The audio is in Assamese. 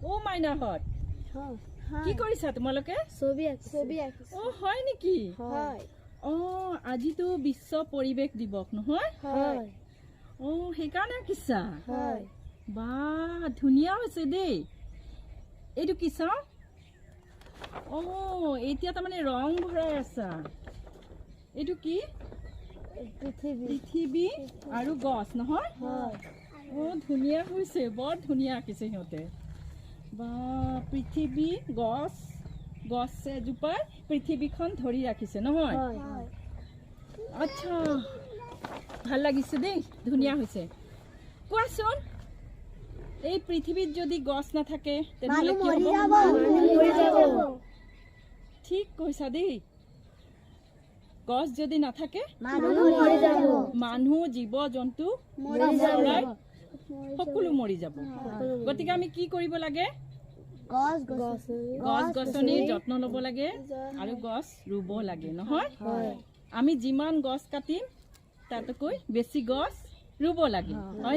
অ' মাইনাহঁত, কি কৰিছা তোমালোকে? ছবি আঁকিছো। ছবি আঁকিছো। অ' হয় নেকি? হয়। অ', আজিতো বিশ্ব পৰিৱেশ দিৱস নহয়? হয়। অ', সেইকাৰণে আঁকিছা? হয়। বা, ধুনীয়া হৈছে দেই। এইটো কি চাওঁ? অ' এতিয়া তাৰমানে ৰং ভৰাই আছা। এইটো কি? পৃথিৱী। পৃথিৱী আৰু গছ নহয়? হয়। অ', ধুনীয়া হৈছে, বৰ ধুনীয়া আঁকিছে সিহঁতে। বা, পৃথিৱী, গছ, গছ এজোপাই পৃথিৱীখন ধৰি ৰাখিছে নহয়? হয়। আচ্ছা, ভাল লাগিছে দেই, ধুনীয়া হৈছে। কোৱাচোন, এই পৃথিৱীত যদি গছ নাথাকে তেনেহ'লে কি হ'ব? মৰি যাব। ঠিক কৈছা দেই। গছ যদি নাথাকে, মানুহ মৰি যাব। মানুহ, জীৱ জন্তু, মৰি যাব। চৰাই সকলো মৰি যাব। গতিকে আমি কি কৰিব লাগে? গছ গছনি। গছ গছনিৰ যত্ন ল'ব লাগে আৰু গছ ৰুব লাগে নহয়? হয়। আমি যিমান গছ কাটিম, তাতকৈ বেছি গছ ৰুব লাগে, হয়।